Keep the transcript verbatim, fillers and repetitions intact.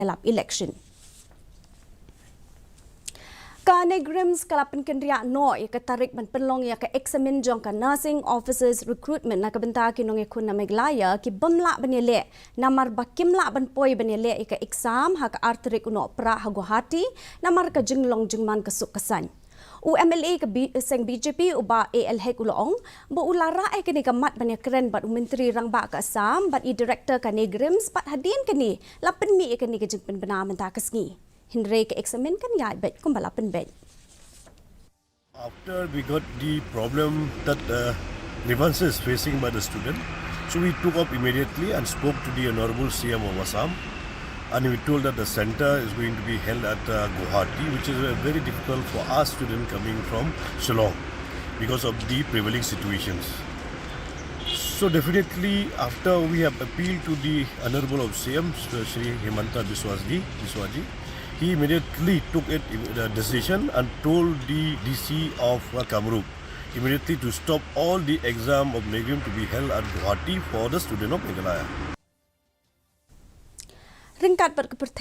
ïalap election. Ka NEIGRIHMS ka la pynkynriah noh ïa ka tarik ban pynlong ïa ka eksamin jong ka Nursing Officers Recruitment na ka bynta ki nongïakhun na Meghalaya ki bym lah ban ïaleh namar ba kim lah ban poi ban ïaleh ïa ka exam ha ka ar tarik u Nohprah ha Guwahati namar ka jinglong jingman ka suk ka saiñ. U MLA ka B-, seng BJP u Bah AL Hek u la ong ba u la rah ïa kane ka mat ban ïakren bad u Myntri Rangbah ka Assam bad i Director ka NEIGRIHMS bad hadien kane la pynmih ïa kane ka jingpynbna mynta ka sngi. Hynrei ka eksamin kan ïaid beit kumba la pynbeit. After we got the problem that uh, grievances facing by the student, so we took up immediately and spoke to the Honorable C M of Assam, and we told that the center is going to be held at uh, Guwahati, which is uh, very difficult for our student coming from Shillong because of the prevailing situations. So definitely, after we have appealed to the Honorable of C M, Shri Himanta Biswa Ji, Biswa Ji, he immediately took it the decision and told the D C of uh, Kamrup immediately to stop all the exam of NEIGRIHMS to be held at Guwahati for the student of Meghalaya. Ryngkat bad ka pyrthei